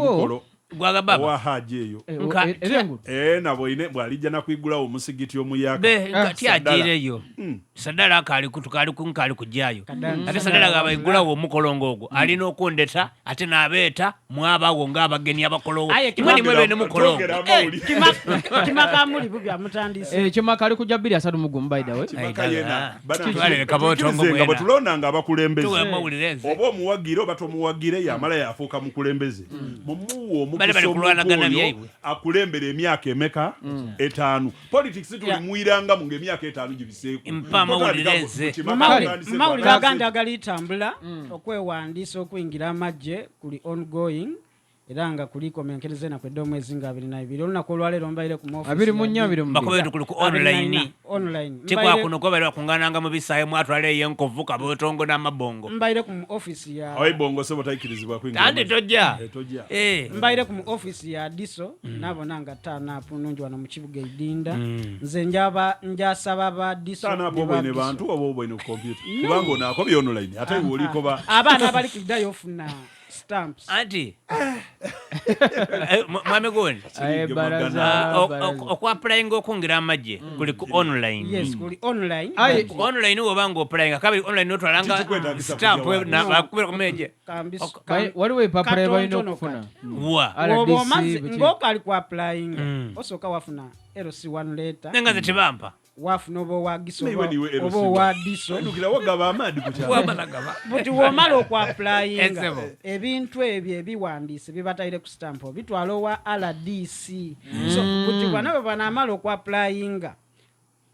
Mukolo Gwaga baba. Owa haji eyo. Eh, Nka- eh, era engulu. Eh, nabwoine bw'alijja nakwigulawo omusigiti omuyaka. Be Ah, kati agiireyo. Sadala akaali kutukaali nkaali kujjayo. Ate sadala gaabaigulawo omukolo ng'ogwo alina okundeta ate n'abeeta mwabawo ng'abagenyi abakolowo. Aye, Imwe nimwe bene mukolo. Twogera amawulire. Kimakamuli bubi amutandise. Eh, Kimaka ali kujja 231, by the way. Kimaka yena. Bana- Kitwalire kabootongo Tukkirize nga mwena. bwe tulondanga abakulembeze. Tuwe amawulire nze. Oba omuwagire oba tomuwagire, yamala yafuuka mukulembeze. Mumuwe Bali bali omukisa kulwanagana omuntu oyo byaibwe. akulembere emyaka emeka? 5. Politics tuli mwirangamu ng'emyaka 5 gibiseeko. Mpa amawulire nze. Kale. Mawulire agandi agalitambula, okwewandiisa okuyingira amagye kuli ongoing era nga kulikomenkereza enaku edda omwezi nga 22, olunaku olwaleero mbaire ku mu 24, 22. Bakobe tukuli ku online. Online. Tikwakuno kuba bali bakungananga mu bisaayo mwatwala ey'enkovu, kabootongo n'amabongo. Mbaire ku mu office ya Awaibongo sebo tayikirizibwa kuyingira Andi amagye. tojja. Eh, tojja. Eh. Mbaire ku mu office ya DISO, nabona nga taanapu nungi wano mu kibuga Eidinda. Nze njaba njasaba ba DISO Taana ne apo ba obwine DISO. bantu oba obwine ku kompyuta, kubanga ono akobye online ate iwe olikoba. Abaana abali kuddayo ofuna stamps. Anti mwami gundi, Eh, baraza, baraza. okwapulayinga okungira amagye kuli ku online. Yes, kuli online. Aye. Ku online woba nga opulayinga kabiri online otwalanga Kikikwetaagisa stamp kujja wano. bakubira ku meje. Waliwo epapula balina Katono okufuna. kati. Wa Woba RDC, omaze biki. ng'okali ku applyinga, osooka wafuna LC1 letter. Nenga nze tebampa. Wafuna oba owa GISO Naiwe niwe oba LC1. owa DISO. Wedukira wagaba amaadi ku kyalo. Wabalagaba. Buti womala okuapplyinga, Esebo. ebintu ebyo ebiwandiise bibatayire ku stamp obitwala owa RDC. So buti bwana bwe banaamala okuapplyinga,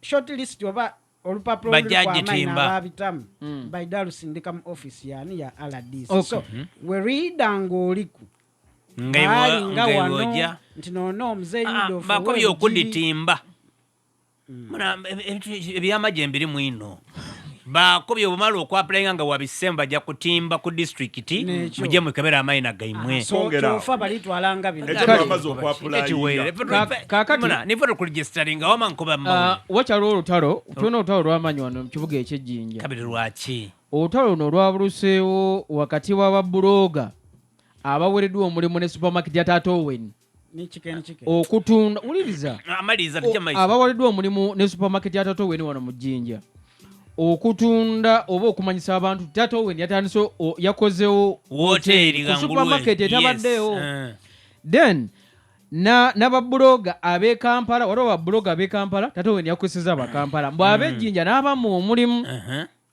short list oba olupapula Bajja oluliku amaina gitimba. ababitamu baida lusindika mu office yani ya RDC. Okay. So werida ng'oliku baali nga nga wano iwojja nti noono omuzeeyi Rudolf bakobye ow'Ebugiri. okuditimba. Muna ebintu ebyamagye mbirimu ino. Bakobye obumala okwapulayinga nga wabisemba bajja kutimba ku disitulikiti N'ekyo. mujje mukebere amayina gaimwe. So Kwongera awo. kyofa balitwalanga bino. Ekyo Kale. twamaze okwapulayinga. Kaakati- Nife tukuregisitaringa wama nkuba Ah, mawulire. Wakyaliwo olutalo, tulina olutalo olw'amaanyi wano mu kibuga eky'Ejjinja. Kabiri lwaki? Olutalo luno olwabuluseewo wakati w'ababuloga abawereddwa omulimu ne supermarket ya Taata Owen Nikike nikike. okutunda, wuliriza, Amaliriza tujja maiso. abawereddwa omulimu ne supermarket ya Taata Owen wano mu Jjinja okutunda oba okumanyisa abantu Taata Owen yatandise yakozewo Woteeri ku gangulu. supermarket etabaddeewo. Then n'ababuloga ab'e Kampala, waliwo ababuloga ab'e Kampala, Taata Owen yakozeseza abakampala mbu ab'ejjinja n'abamu omulimu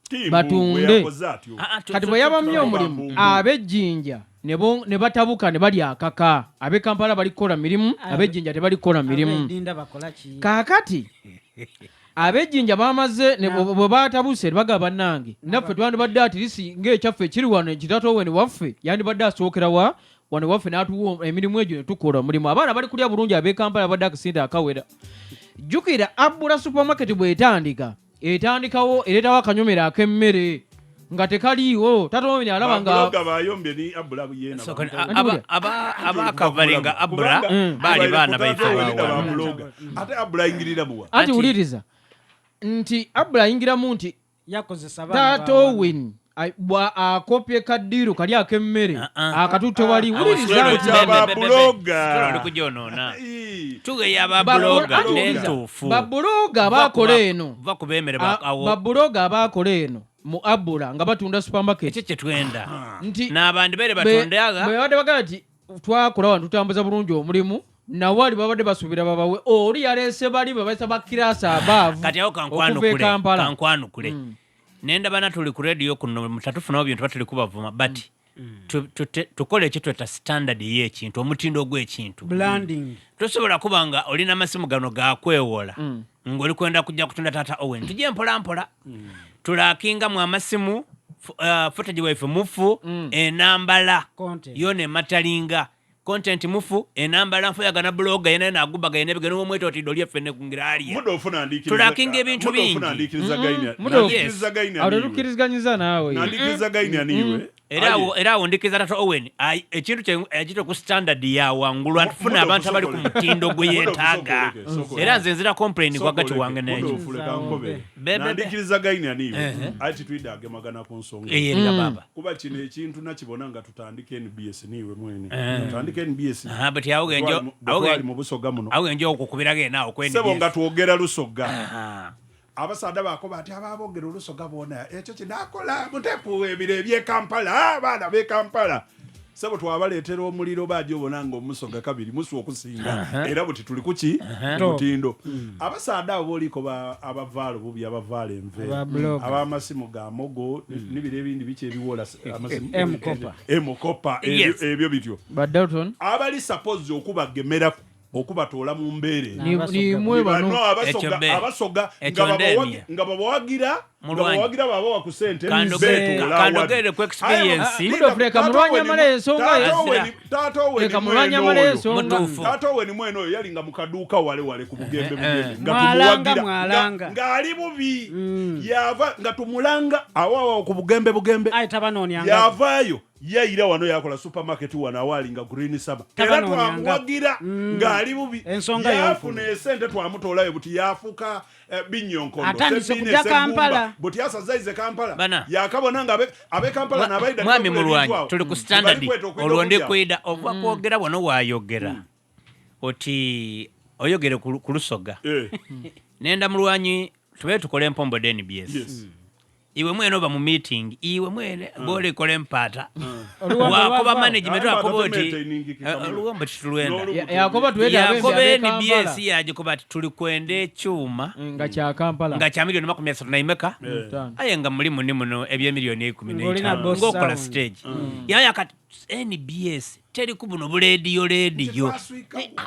Tiimu batunde. bwe yakoze atyo. Kati bwe yabamye omulimu, ab'ejjinja ne batabuka ne balya akaka. Ab'e Kampala bali kukola mirimu, ab'ejjinja tebali kukola mirimu. Ab'edinda bakola ki? Kaakati ab'ejjinja bamaze bwe batabuse ne bagamba, bannange, naffe twandibadde atirisi ng'ekyaffe ekiri wano ekitata Owen waffe yandibadde asookera wa wano waffe n'atuwa emirimu egyo ne tukola omulimu, abaana bali kulya bulungi, ab'e Kampala badde akasente akawera. Jjukira Abula supermarket bw'etandika, etandikawo ereetawo akanyomero ak'emmere nga tekaliiwo. Taata Owen alaba nga Babuloga bayombye ni Abula yeena. Anti Abakavalinga Abula baali baana baife baawano. Babuloga ate Abula ayingirira muwa. Anti Anti- wuliriza nti Abula ayingiramu nti Yakozesa abaana Taata ba wano. Owen bwa akopye kaddiiro kali ak'emmere Ah, ah. akatutte wali, wuliriza nti Kya babuloga. Oli kugyonoona. Ii. Tugeya ababuloga Anti wuliriza, n'entuufu. babuloga abakola eno Va ku beemere awo. Babuloga abakola eno mu Abula nga batunda supermarket Ekyo kye twenda. Nti N'abandi beere bwe batunde aga. babadde bagala nti twakola wano tutambuza bulungi omulimu, nawali babadde basuubira babawe, oli yaleese bali bebayisa bakirasi abaavu Kati awo okuva e kankwanukule. Kampala. Kankwanukule. Nendaba na tuli ku radio kuno tatufunawo bintu batuli kubavuma, but tukole ekitweta standard y'ekintu, omutindo gw'ekintu. Branding. Tosobola kuba nga olina amasimu gano gakwewola ng'oli kwenda kujja kutunda Taata Owen. Tujje mpola mpola, tulakingamu amasimu, footage waife mufu, enambala Content. yona ematalinga content mufu, enambala nfu, yagana bloga yena nagubaga yena ebigeno omweta oti doli effene kungira alya. Muda ofuna ndikiriza. Tulakinga ebintu Muda ofuna bingi. ndikiriza gaini. Muda Nandikiriza gaini awo aniwe. tetukkiriziganyiza naawe. Nandikiriza gaini aniwe. Era awo era awo ndikiza Tata Owen ekintu kye ekito ku standard ya wangulu atufuna abantu abali ku mutindo gwe yeetaaga. Era nze nzira complain kwagati wange n'ekyo. Nandikiriza gainia niiwe ati twidde agemagana ku nsonga. Eye nga baba. Kuba kino ekintu nakibona nga tutandika NBS niiwe mwene. Tutandika NBS. Aha, but awo genjo awo mu Busoga muno. Awo genjo okukubira gena awo kwe NBS. Sebo nga twogera Lusoga. Abasaadha bakoba ati ababoogera Olusoga boona ekyo kinakola muteku ebiro eby'e Kampala, abaana b'e Kampala. Sebo twabaleetera omuliro baja obona nga omusoga kabiri musu okusinga era buti tuli kuki mutindo. Abasaadha abo boliko abavaala obubi, abavaala enveera, ab'amasimu ga mogo n'ebiro ebindi biki ebiwola amasimu M-Kopa ebyo bityo. Ba Dalton abali suppose okubagemeraku okubatoola mu mbeera abasoga nga babawagira nga babawa ku sente beetoolakandogere ku experience taata Owen mwene oyo yalinga mu kaduuka wale wale ku bugembe bugembe nga tumuwagira ng'ali bubi yava nga tumulanga awawa ku bugembe bugembe yavaayo yaira wano yakola supermarket wano awali nga Green Saba era twamuwagira ng'ali bubi yafuna esente twamutoolayo buti yafuuka binyonkondo atandise kujja Kampala buti asazaize Kampala yakabona nga abe Kampala n'abaida mwami Mulwanyi tuli ku standard olwo ndi kwida ova kwogera wano wayogera oti oyogere ku Lusoga nenda Mulwanyi tube tukole empombo NBS. Iwe mwene oba mu meeting, iwe mwene bw'oli kola empata. Wakoba management wakoba oti oluwombo titulwenda. Yakoba tweta Yakoba NBS yagikoba ati tuli kwenda ekyuma nga kya Kampala nga kya milioni 35. Aye nga muli muni muno ebye milioni 15 ng'okola stage. Yaya kati NBS teri ku buno buleediyo leediyo.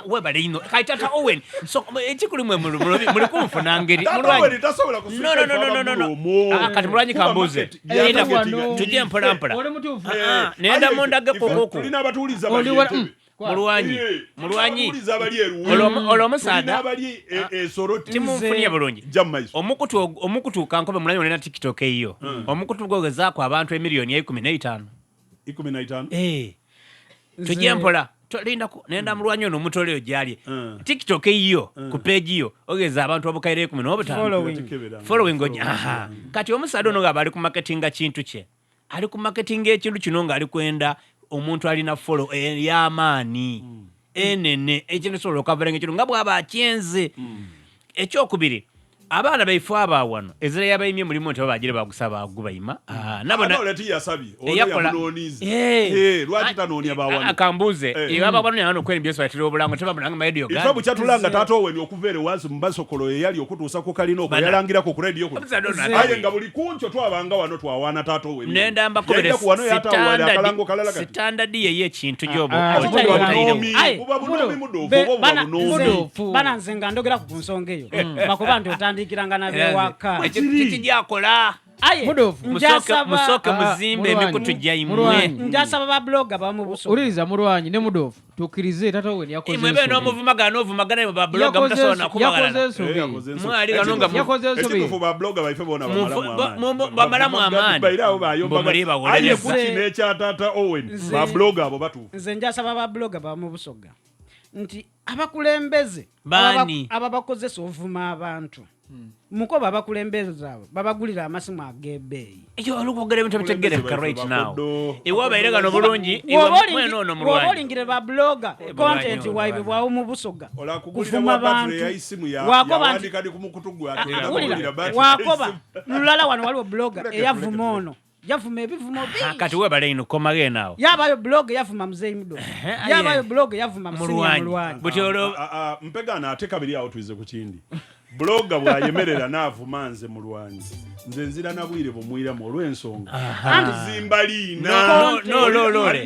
Webale ino kati Tata Owen so ekikuli mwe muli kunfuna ngeri Mulwanyi. No. Kati Mulwanyi kambuze tujje mpola mpola nenda mundage koko Mulwanyi Mulwanyi olwo omusaadha timunfunye bulungi omukutu kankobe Mulwanyi olina TikTok eyo omukutu gwogezaako abantu emiliyoni 15 15 tujje mpola linda nenda Mulwanyi ono omutole gyali TikTok eyo ku page yo ogeza abantu abukaire 15 following aha kati omusaadha ono ng'aba ali ku marketinga kintu kye ali ku marketinga ekintu kino ng'ali kwenda omuntu alina follow ey'amaani enene ekintu sobola okavarenga ekintu nga bw'aba akyenze. Ekyokubiri abaana baife aba wano ezira yabaimye mulimu nti babagire bagusaba agubayima nabona lwaki tanoonya bawano akambuze baba banoonya wano kweri byeso batira obulango tebabulanga madio gani ife bukyatulanga Taata Owen okuva ere wansi mu basokolo eyali okutuusa ku kalina okwo yalangirako ku radio kuno aye nga buli kunkyo twabanga wano twawaana Taata Owen nenda mbakobere standard ye ekintu gyobo buba bunomi muduufu oba buba bunomi bana nze nga ndogera ku nsonga eyo bakuba nti otandikiranga nabewaka kikijakola musoke muzimbe emikutu gyaimwe njasaba ba blogger bamubuso uliriza Mulwanyi ne Mudofu tukkirize Tata Owen yakoze imwe beno omuvumagana n'ovumagana ba blogger mutasobola nakubagalana mwali gano nga yakoze ensobi ekituufu ba blogger baife bona bamalamu amaanyi aye kuki n'ekya Tata Owen ba blogger abo batuufu nze njasaba ba blogger bamubusoga nti abakulembeze ababakozesa ovuma abantu mukoba abakulembeze abo babagulira amasimu ag'ebbeeyi ekyo olwogera ebintu ebitegereka right now ewabaire gano bulungi mwene ono Mulwanyi olingire ba blogger content waibwe bwawo mu Busoga kuvuma bantu wakoba wakoba lulala wano waliwo blogger eyavuma ono yavuma ebivumo bingi kati webale ino komagee naawo yabayo blog yavuma Muzeeyi Mudofu yabayo blog yavuma Mulwanyi buti olwo mpegana ate kabiri awo tuize ku kindi blogger bw'ayemerera n'avuma nze Mulwanyi nze nzira na bwire bumwiramu olw'ensonga tuzimba liina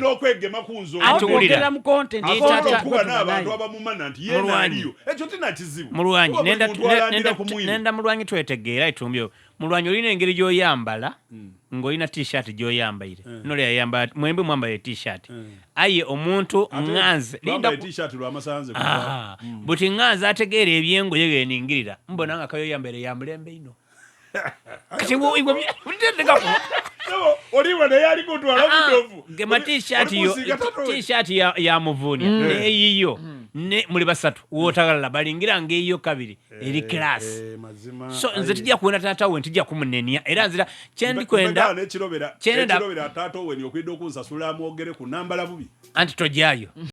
n'okwegema ku nze atuwulira mu content okuba n'abantu abamumana nti ye naaliyo ekyo tina kizibu Mulwanyi nenda Mulwanyi twetegeera itumbyo Mulwanyi olina engeri gy'oyambala ng'olina t-shirt gy'oyambaire nole yayambala mwembi mwambaire t-shirt aye omuntu ŋŋanze linda t-shirt lwamasanze buti ŋŋanze ategeera ebyengoye geningirira mbona nga kayoyambaire ya mulembe ino kati igwe Oliwa naye ali kutwala budovu. Gema t-shirt yo, t-shirt ya muvunya neyiyo ne muli basatu wotagalala balingira ngeyiyo kabiri eri class. Mazima. So nze tijja kwenda taata we, ntijja kumunenya, era nzira kyendikwenda nekirobera kyenda- ekirobera taata Oweni okwidda okunsasula amwogere ku nambala bubi. Anti tojaayo.